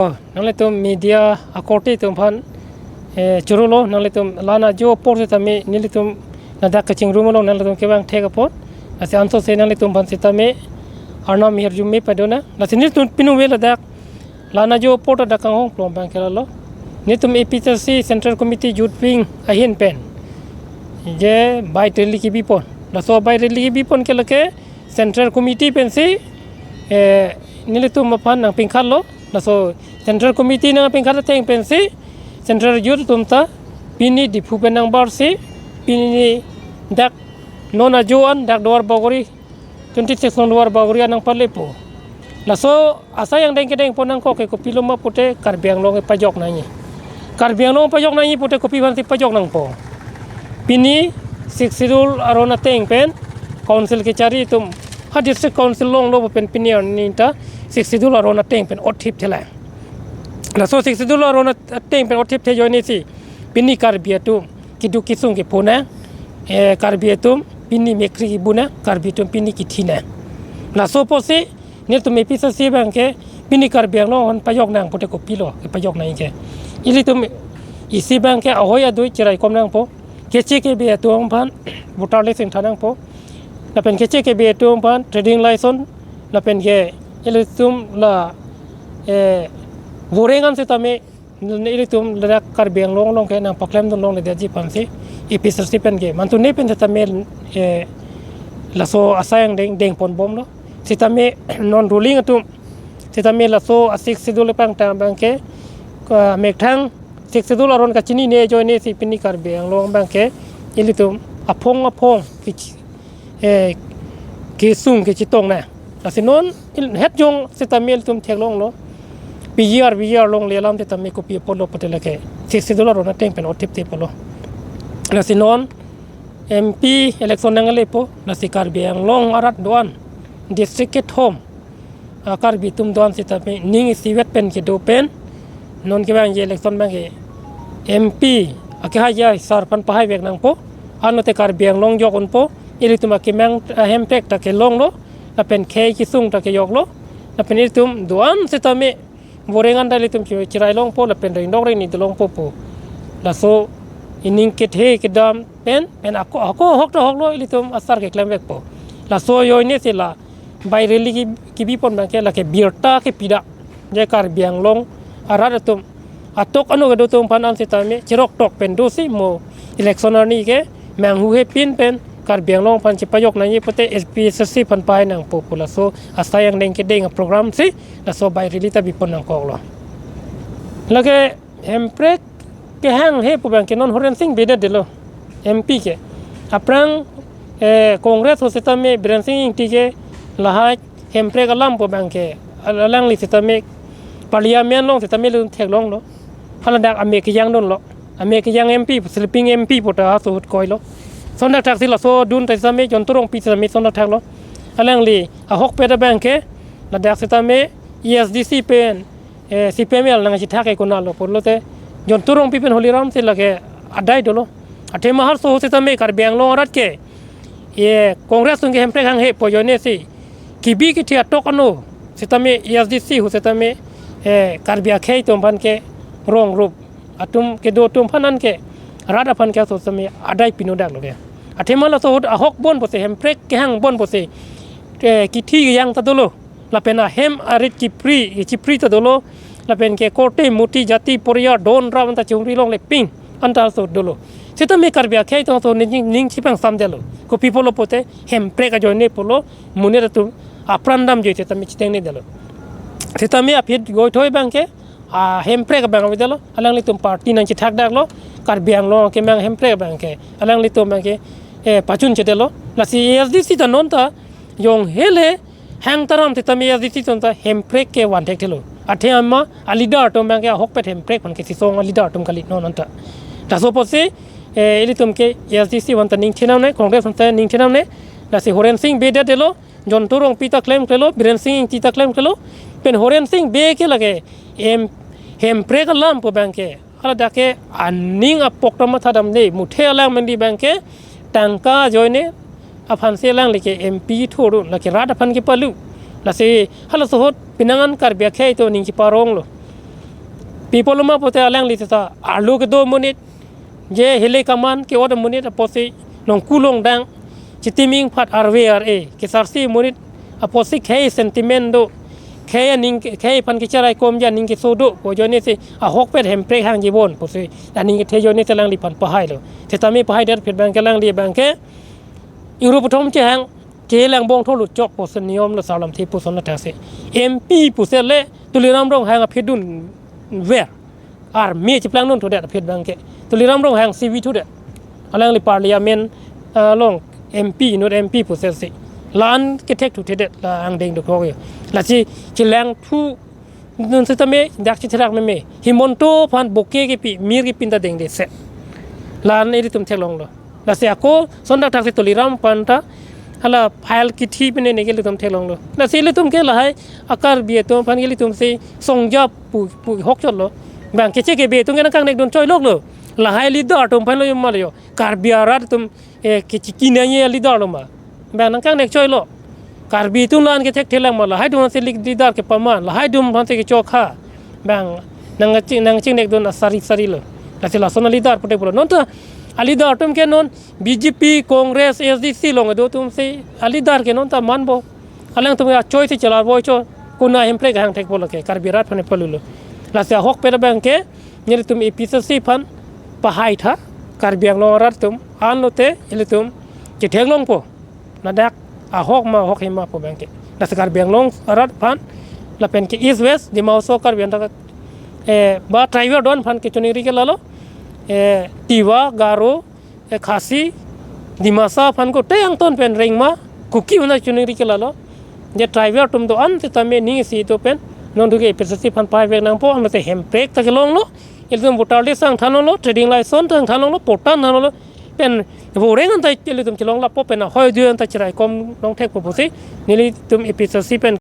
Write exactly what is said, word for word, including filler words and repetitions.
Nanglitum media akorte atum aphan, eh, choro lo, nanglitum la-an ajo apor setame nelitum ladak kachingrum along nanglitum kevang thek apot. Lasi ansose nanglitum aphan setame arnam hirjume padona. Lasi nelitum pinung ave ladak la-an ajo apor ta dak kanghong plom abang ke lalo. Nelitum A P H L C Central Committee Youth Wing ahin pen je bike rally kebipon. Laso bike rally kebipon ke lake Central Committee pensi, eh, nelitum aphan nangpingkhatlo. Laso Central Committee nangpingkhat ateng pensi Central Youth atum ta pini Diphu pen nangbarsi pini dak non ajo an dak Duar Bagori, twenty-six nong Duar Bagori an nangpalepo. Laso asai angdeng kedengpon nangkok ke kopilo ma pute Karbi Anglong kepajok nangji. Karbi Anglong pajok nangji pute kopi aphansi pajok nangpo. Pini Sixth Schedule aron ateng pen Council kechari atum ha District Council longlo pen pini arni ta Sixth Schedule aron ateng pen othip thelang. Laso Sixth Schedule aron ateng pen othip the ajoinesi pini Karbi atum keduk kesung kepu nang, eh, Karbi atum pini mekri kebu nang, Karbi atum pini kethi nang. Laso apotsi nelitum A P H L C abang ke pini Karbi Anglong aphan pajok nang pute kopilo kepajok nangji ke. Ilitum isi abang ke ahoi adui chiraikom nangpo. Keche kebe atum aphan voter list ingthan nangpo. Lapen keche kebe atum aphan trading license, lapen ke ilitum la, eh, voreng an setame ilitum ladak Karbi Anglong along ke nangpaklemdun longledetji aphansi A P H L C pen ke mantu ne pen setame, eh, laso asai angdeng dengponbomlo. Setame non ruling atum setame laso a-Sixth Schedule pangthang abang ke, ah, methang Sixth Schedule aron kachinine ajoinesi pini Karbi Anglong abang ke ilitum aphong aphong kechi-, eh, kesung kechetong nang. Lasi non il-, het jong setame ilitum theklonglo. P G R, V G R longle alam setame kopi apotlo pute lake Sixth Schedule aron ateng pen othip te apotlo. Lasi non M P election nangle po, lasi Karbi Anglong arat do-an district kethom a Karbi atum do-an setame ning isivet pen kedo pen non kevangji election abang ke M P akehai asar aphan pahaivek nangpo. Anlote Karbi Anglong jok unpo. Ilitum akemang ahemprek ta kelonglo, lapen khei kesung ta kejoklo, lapen ilitum do-an setame voreng an ta ilitum chi-, chirai longpo lapen rengdok rengni dolongpo pu. Laso ining kethe kedam pen, pen ako, ako ahok ta ahoklo, ilitum asar keklemvekpo. Laso ajoinesi la bike rally ki, kebipon abang ke lake birta kepi dak. Je Karbi Anglong arat atum atok ano kedo atum aphan an setame chirok tok pen dosi mo election arni ke manghu hepin pen Karbi Anglong aphan chepajok nangji pute A P H L C aphan pahai nangpo pu laso asai angdeng kedeng program si laso bike rally ta bipon nangkoklo. Lake hemprek kehanghe pu abang ke non Horen Sing Bey det detlo M P ke. Aphrang, eh, Congress ahut setame Biren Sing Ingti ke lahai hemprek alam pu abang ke al-, alangli setame Parliament along setame lun theklonglo. Hala dak ame kejang dunlo. Ame kejang M P, sleeping M P pu ta aso ahut koilo. Lason dak thaksi laso adun ta setame John Torongpi setame lason dak thaklo. Alangli ahokpet abang ke ladak setame A S D C pen, eh, C P M L nangchethak ke konatlo pulote John Torongpi pen Holiram si lake adai dolo. Athema halaso ahut setame Karbi Anglong arat ke, eh, Congress atum ke hemprek hanghe pu ajoinesi kebi kethe atok ano setame A S D C ahut setame, eh, Karbi akhei atum aphan ke rong rup atum kedo atum aphan an ke rat aphan ke laso setame adai pino daklo ke. Athema laso ahut ahok bon pusi hemprek kehang bon pusi, eh, kethi kejang ta dolo. Lapen ahem arit chipri, chipri ta dolo. Lapen ke korte moti jati poriya don ram anta chumri longle pin anta laso dolo. Setame Karbi akhei atum laso ning, ning chipangsamdetlo. Kopi pulo pute hemprek ajoine pulo monit atum apran damjoi setame chitengnedetlo. Setame aphi goithoi abang ke, ah, hemprek abang avedetlo. Alanglitum party nangchethak daklo. Karbi Anglong akemang hemprek abang ke alanglitum abang ke, eh, pachunchedetlo. Lasi A S D C ta non ta jong hele hang taram setame A S D C atum ta hemprek ke vanthekthelo. Athema aleader atum abang ke ahokpet hemprek aphan kesisong aleader atum kali non anta. Laso apotsi, eh, ilitum ke A S D C aphan ta ning chenamne, Congress aphan ta ning chenamne. Lasi Horen Sing Bey det detlo, John Torongpi ta klemklelo, Biren Sing Ingti ta klemklelo. Pen Horen Sing Bey ke lake em, hemprek alam pu abang ke hala dak ke aning apok ta mathadamde, muthe alang mandi abang ke tangka ajoine aphansi alangli ke M P thuru, lake rat aphan kepalu. Lasi halaso ahut pinangan Karbi akhei atum ning cheparonglo. Pi apotlo ma pulote alangli seta arlo kedo amonit, je hile kaman ke-ot amonit apotsi longku longdang, chitiming phat arve ar-e, kesarsi amonit apotsi khei sentiment do, khei aning, khei aphan kecherai komji aning keso do pu ajoinesi ahokpet Hemprek hangji bon pusi aning kethe ajoinesi alangliphan pahailo. Setame pahaidet aphi abangke alangli abangke Europe atum chehang, chelang bong tholu chok pusi niyom lo, sarlamthe puson lo thasi. M P pusi le Tuliram Ronghang aphi dunver. Army cheplang dun thudet aphi abangke. Tuliram Ronghang C V thudet. Alangli parliament, ah, along M P, inut M P pusi si. La-an kethek thuthedet la angdeng dokok yo. Lasi chelang thu dun setame dak chitherak meme. Himanta aphan bouquet kepi, mir kepin ta dengde se. La-an ilitum theklonglo. Lasi ako son dak thaksi Tuliram aphan ta hala file kithi pine neke ilitum theklonglo. Lasi ilitum ke lahai a-Karbi atum aphan ke ilitum si songja pu, pu hokchotlo. Bang keche kebe atum ke nangkangnek dun choiloklo. Lahai leader atum aphan lo yo ma lo yo. Karbi arat atum, eh, kechiki nangji leader lo ma. Bang nangkangnek choilo. Karbi atum la-an kethekthe lang ma, lahai atum aphansi leader kepaman, lahai atum aphansi kechokha. Bang nangching, nangchingnek dun asari sari lo. Lasi lason a-leader pute pulo. Non ta a-leader atum ke non B J P, Congress, S D C along kedo atum si a-leader ke non ta manpo. Alangtum ke achoi si chelarvo cho. Konat Hemprek hang thekpo lake, Karbi arat aphan palulo. Lasi ahokpet abangke nelitum A P H L C aphan pahaitha, Karbi Anglong arat atum, anlote ilitum chetheklongpo. Ladak ahok ma ahok hima pu abangke. Lasi Karbi Anglong arat aphan, lapen ke East West, Dima Hasao, Karbi Anglong, eh, ba tribal don aphan kechiningri ke lalo, eh, Tiwa, Garo, eh, Khasi, Dimasa aphan ko te angton pen Rengma, Kuki aphan ta chiningri ke lalo. Je tribal atum do-an setame ning isi do pen, non duke A P H L C aphan pahai vek nangpo, anlote Hemprek ta kelonglo, ilitum voter list ta thanlonglo, trading license ta thanlonglo, patta thanlonglo, pen voreng anta ilitum chelong lapo pen ahoi dui anta cherai kom long thekpo pusi, nelitum A P H L C pen